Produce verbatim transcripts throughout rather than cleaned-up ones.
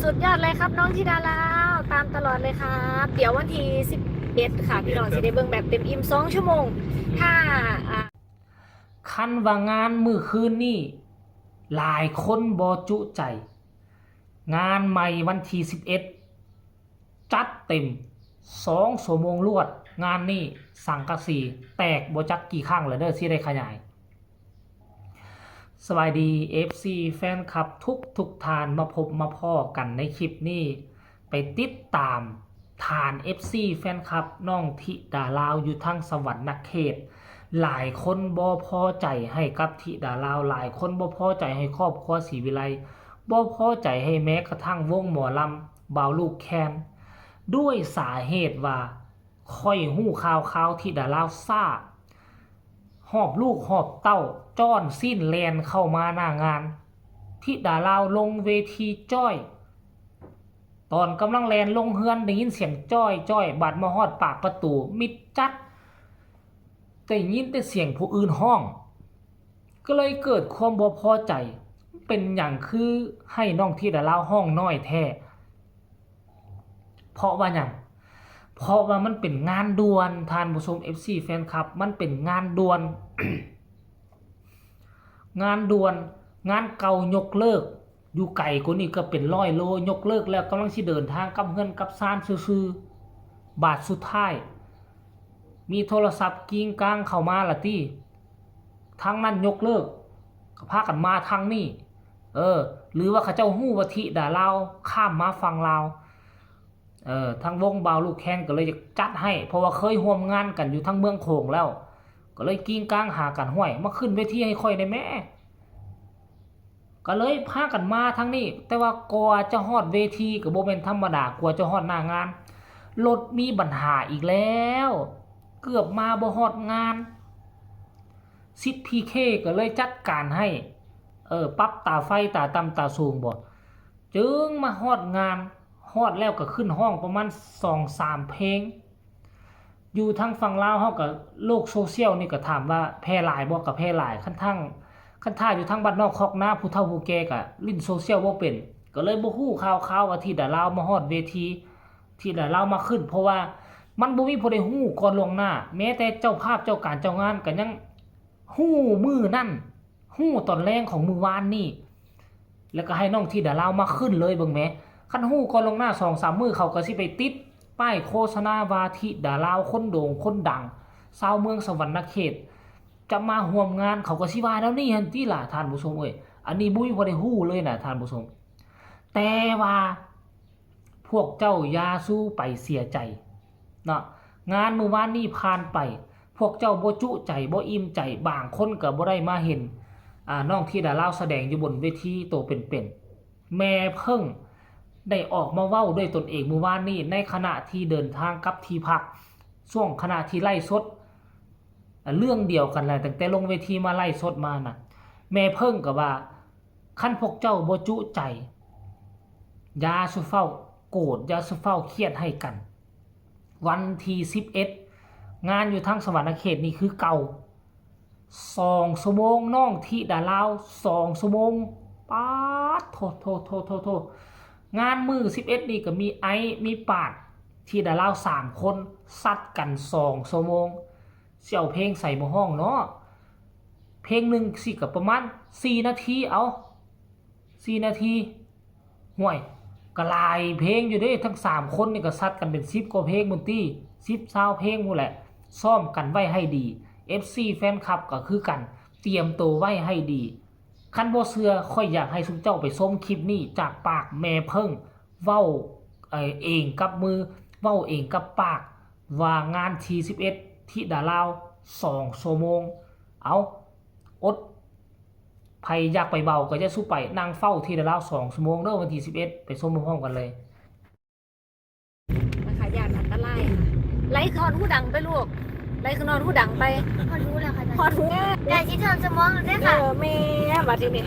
สุดยอดเลยครับน้องธิดาลาว ตามตลอดเลยครับ เดี๋ยววันที่สิบเอ็ดค่ะพี่น้อง สิได้เบิ่งแบบเต็มอิ่มสองชั่วโมง ถ้าอ่า คันว่างานมื้อคืนนี้หลายคนบ่จุใจ งานใหม่วันที่สิบเอ็ด จัดเต็มสองชั่วโมงรวด งานนี้สังกะสีแตกบ่จักกี่ครั้งแล้วเด้อ สิได้ขยาย สบายดี เอฟซี แฟนคลับทุกทุกท่าน มาพบมาพ้อกันในคลิปนี้ ไปติดตามท่าน เอฟซี แฟนคลับน้องธิดาลาวอยู่ทางสวรรค์นเขต หลายคนบ่พอใจให้กับธิดาลาว หลายคนบ่พอใจให้ครอบครัวศรีวิไล บ่พอใจให้แม้กระทั่งวงหมอลำบ่าวลูกแคน ด้วยสาเหตุว่าข้อยฮู้ข่าวข่าวธิดาลาวซ่า หอบลูกหอบเต้าจ้อนซี้นแล่นเข้ามาหน้างาน ธิดาลาวลงเวทีจ้อย ตอนกำลังแล่นลงเฮือนได้ยินเสียงจ้อยจ้อย บาดมาฮอดปากประตูมิดจัด ได้ยินแต่เสียงผู้อื่นฮ้อง ก็เลยเกิดความบ่พอใจ เป็นหยังคือให้น้องธิดาลาวฮ้องน้อยแท้ เพราะว่าหยัง เพราะว่ามันเป็นงานด่วน ท่านผู้ชม เอฟซี แฟนคลับ มันเป็นงานด่วน งานด่วน งานเก่ายกเลิก อยู่ไกลกว่านี้ก็เป็นร้อยโล ยกเลิกแล้วกำลังสิเดินทางกลับเฮือนกลับซานซื่อๆ บาดสุดท้าย มีโทรศัพท์กิ้งก้างเข้ามาละติ ทางนั้นยกเลิก ก็พากันมาทางนี้ เออ หรือว่าเขาเจ้าฮู้ว่าธิดาลาวข้ามมาฝั่งลาว เออ ทางวงบ่าวลูกแคนก็เลยอยากจัดให้ เพราะว่าเคยร่วมงานกันอยู่ทางเมืองโขงแล้ว ก็เลยกิ้งก้างหากัน ห้วย มาขึ้นเวทีให้ข้อยได้แหม ก็เลยพากันมาทางนี้ แต่ว่ากว่าจะฮอดเวทีก็บ่แม่นธรรมดา กว่าจะฮอดหน้างาน รถมีปัญหาอีกแล้ว เกือบมาบ่ฮอดงาน สิทธิ์ พีเค ก็เลยจัดการให้ เออ ปรับตาไฟตาต่ำตาสูงบ่ จึงมาฮอดงาน ฮอดแล้วก็ขึ้นฮ้องประมาณสองสามเพลง อยู่ทางฝั่งลาวเฮาก็โลกโซเชียลนี่ก็ถามว่าแพร่หลายบ่ ก็แพร่หลาย คันทาง คันถ้าอยู่ทางบ้านนอกคอกนา ผู้เฒ่าผู้แก่ก็เล่นโซเชียลบ่เป็น ก็เลยบ่ฮู้ข่าวข่าวว่าธิดาลาวมาฮอดเวที ธิดาลาวมาขึ้น เพราะว่ามันบ่มีผู้ใดฮู้ก่อนล่วงหน้า แม้แต่เจ้าภาพเจ้าการเจ้างานก็ยังฮู้มื้อนั้น ฮู้ตอนแลงของมื้อวานนี้ แล้วก็ให้น้องธิดาลาวมาขึ้นเลย เบิ่งแหม คันฮู้ก่อนล่วงหน้าสองสามมื้อ เขาก็สิไปติดป้ายโฆษณาว่าธิดาลาวคนโด่งคนดัง ชาวเมืองสวรรณเขต จะมาร่วมงาน เขาก็สิว่าแนวนี้หั่นติล่ะ ท่านผู้ชมเอ้ย อันนี้บ่มีผู้ใดฮู้เลยนะ ท่านผู้ชม แต่ว่าพวกเจ้าอย่าสู่ไปเสียใจเนาะ งานมื้อวานนี้ผ่านไป พวกเจ้าบ่จุใจ บ่อิ่มใจ บางคนก็บ่ได้มาเห็น อ่า น้องธิดาลาวแสดงอยู่บนเวทีโตเป็นๆ แม่เพิ่งได้ออกมาเว้าด้วยตนเองมื้อวานนี้ ในขณะที่เดินทางกลับที่พัก ช่วงขณะที่ไลฟ์สด อ่า เรื่องเดียวกันแหละ ตั้งแต่ลงเวทีมาไลฟ์สดมาน่ะ แม่เพิ่งก็ว่า คันพวกเจ้าบ่จุใจ อย่าสู่เฝ้าโกรธ อย่าสู่เฝ้าเครียดให้กัน วันที่สิบเอ็ด งานอยู่ทางสวรรณเขตนี่คือเก่า สองชั่วโมง น้องธิดาลาว สองชั่วโมง ป๊าด โทษ โทษ โทษ โทษ โทษ งานมื้อสิบเอ็ดนี่ก็มีไอซ์ มีปาด ธิดาลาว สามคน ซัดกัน สองชั่วโมง สิเอาเพลงใสมาฮ้องเนาะ เพลงหนึ่งสิก็ประมาณ สี่นาที เอา สี่นาที ห้วย ก็หลายเพลงอยู่เด้ ทั้งสามคนนี่ก็ซัดกันเป็นสิบกว่าเพลงพุ้นติ สิบ ซาวเพลงพุ้นแหละ ซ้อมกันไว้ให้ดี เอฟซี แฟนคลับก็คือกัน เตรียมตัวไว้ให้ดี คันบ่เชื่อ ข้อยอยากให้ซุมเจ้าไปชมคลิปนี้จากปากแม่เพิ่ง เว้า เอ่อ เองกับมือ เว้าเองกับปาก ว่างานที่สิบเอ็ด ธิดาลาว สองชั่วโมง เอา อด ไผอยากไปเว้าก็อย่าสู่ไป นั่งเฝ้าธิดาลาว สองชั่วโมงเด้อ วันที่สิบเอ็ด ไปชมพร้อมๆกันเลย นะคะ ย่านอันตราย ไลค์ฮอดหูดังไปลูก ไลค์ขึ้นฮอดหูดังไป พอรู้แล้วค่ะ ฮอดหู ใกล้สิเทิงสมองแล้วเด้อ เอ ค่ะ อ แม่บัดทีนี้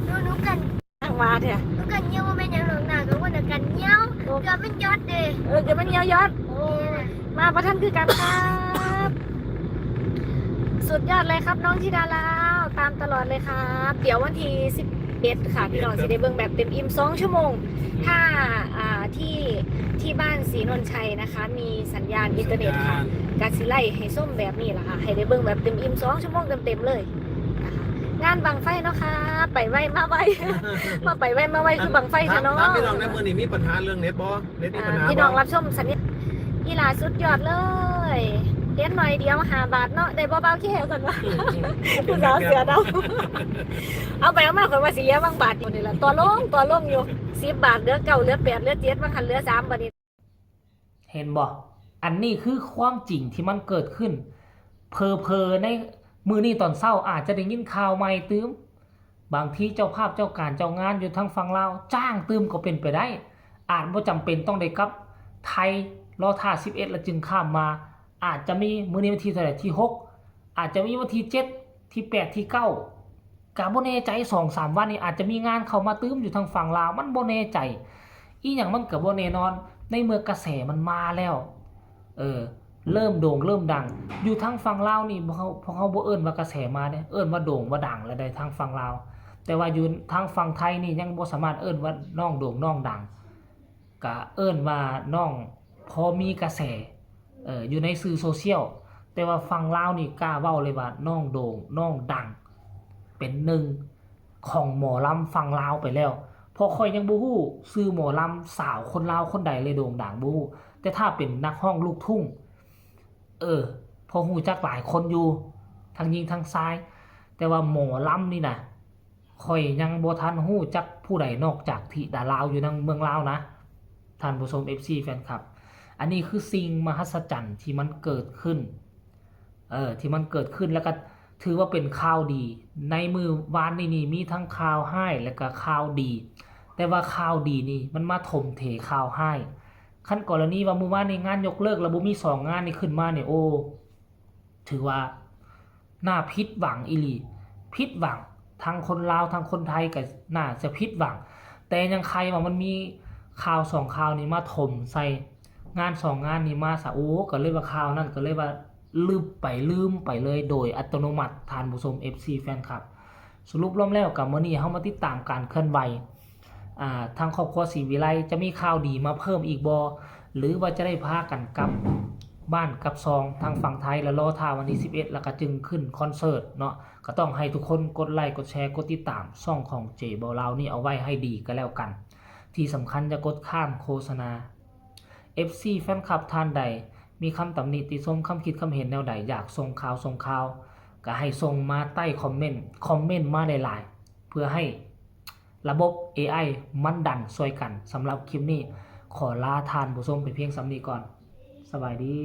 หนูหนูกัน นั่งมาเถอะ หนูกันเยี่ยวว่าแม่นหยังหรอกนะก็ว่าแต่กันเยี่ยวเกือบเป็นยอดเด้ เออ จะมันเยี่ยวยอด นี่นะ มาประทันคือกันครับ สุดยอดเลยครับน้องธิดาลาว ตามตลอดเลยครับ เดี๋ยววันที่สิบ เอ็ดค่ะพี่น้อง สิได้เบิ่งแบบเต็มอิ่มสองชั่วโมง ถ้าอ่าที่ที่บ้านศรีนนชัยนะคะ มีสัญญาณอินเทอร์เน็ตค่ะ สัญญาณ กะสิไล่ให้ส้มแบบนี้ล่ะค่ะ ให้ได้เบิ่งแบบเต็มอิ่มสองชั่วโมงเต็มๆเลยนะคะ งานบั้งไฟเนาะค่ะ ไปไวมาไว มาไปไวมาไวคือบั้งไฟค่ะเนาะ ถามพี่น้องในมื้อนี้มีปัญหาเรื่องเน็ตบ่ เน็ตมีปัญหา อ่าพี่น้องรับชมสัญญาณ อีหลาสุดยอดเลยเรียนหน่อยเดียวห้าบาทเนาะ ได้บ่เบาแค่สันว่า ผู้สาวเสียดาว เอาไปเอามาข่อยว่าสิเหลือบางบาทอยู่นี่ล่ะ ต่อลงต่อลงอยู่ สิบบาทเหลือเก้าเหลือแปดเหลือเจ็ด บางคันเหลือสาม บัดนี้ เห็นบ่ อันนี้คือความจริงที่มันเกิดขึ้น เผลอๆในมื้อนี้ตอนเช้าอาจจะได้ยินข่าวใหม่ตื่ม บางทีเจ้าภาพเจ้าการเจ้างานอยู่ทางฝั่งลาวจ้างตื่มก็เป็นไปได้ อาจบ่จำเป็นต้องได้กลับไทย รอท่าสิบเอ็ดแล้วจึงข้ามมา อาจจะมีมื้อนี้วันที่เท่าไหร่ ที่หก อาจจะมีวันที่เจ็ด ที่แปด ที่เก้า ก็บ่แน่ใจ สองสามวันนี้อาจจะมีงานเข้ามาตื่มอยู่ทางฝั่งลาว มันบ่แน่ใจ อีหยังมันก็บ่แน่นอน ในเมื่อกระแสมันมาแล้ว เออ เริ่มโด่งเริ่มดัง อยู่ทางฝั่งลาวนี่พวกเขาพวกเขาบ่เอิ้นว่ากระแสมาเด้ เอิ้นว่าโด่งว่าดังแล้วได้ทางฝั่งลาว แต่ว่าอยู่ทางฝั่งไทยนี่ยังบ่สามารถเอิ้นว่าน้องโด่งน้องดัง ก็เอิ้นว่าน้องพอมีกระแส เออ อยู่ในสื่อโซเชียล แต่ว่าฝั่งลาวนี่กล้าเว้าเลยว่าน้องโด่งน้องดัง เป็นหนึ่งของหมอลำฝั่งลาวไปแล้ว เพราะข้อยยังบ่ฮู้ชื่อหมอลำสาวคนลาวคนใดเลยโด่งดัง บ่ฮู้ แต่ถ้าเป็นนักร้องลูกทุ่ง เออ พอฮู้จักหลายคนอยู่ ทั้งหญิงทั้งชาย แต่ว่าหมอลำนี่นะ ข้อยยังบ่ทันฮู้จักผู้ใดนอกจากธิดาลาวอยู่ในเมืองลาวนะ ท่านผู้ชม เอฟซี แฟนคลับ อันนี้คือสิ่งมหัศจรรย์ที่มันเกิดขึ้น เออ ที่มันเกิดขึ้นแล้วก็ถือว่าเป็นข่าวดี ในมื้อวานนี้นี่มีทั้งข่าวร้ายและก็ข่าวดี แต่ว่าข่าวดีนี่มันมาถมเทข่าวร้าย คันกรณีว่ามื้อวานนี้งานยกเลิกแล้วบ่มีสองงานนี้ขึ้นมานี่ โอ้ ถือว่าน่าผิดหวังอีหลี ผิดหวัง ทั้งคนลาวทั้งคนไทยก็น่าจะผิดหวัง แต่ยังใครว่ามันมีข่าวสองข่าวนี้มาถมใส่งานสองงานนี้มาซะ โอ้ ก็เลยว่าข่าวนั้นก็เลยว่าลืมไป ลืมไปเลยโดยอัตโนมัติ ท่านผู้ชม เอฟซี แฟนคลับ สรุปรวมแล้วกับมื้อนี้เฮามาติดตามการเคลื่อนไหว อ่า ทางครอบครัวศรีวิไลจะมีข่าวดีมาเพิ่มอีกบ่ หรือว่าจะได้พากันกลับบ้านกลับซองทางฝั่งไทย แล้วรอท่าวันที่สิบเอ็ด แล้วก็จึงขึ้นคอนเสิร์ตเนาะ ก็ต้องให้ทุกคนกดไลค์ กดแชร์ กดติดตามช่องของเจเบาลาวนี่เอาไว้ให้ดีก็แล้วกัน ที่สำคัญอย่ากดข้ามโฆษณา เอฟซี แฟนคลับท่านใด มีคำตำหนิติชม คำคิดคำเห็นแนวใด อยากส่งข่าวส่งข่าว ก็ให้ส่งมาใต้คอมเมนต์ คอมเมนต์มาหลายๆ เพื่อให้ระบบ เอไอ มันดันช่วยกัน สำหรับคลิปนี้ ขอลาท่านผู้ชมไปเพียงส่ำนี้ก่อน สบายดี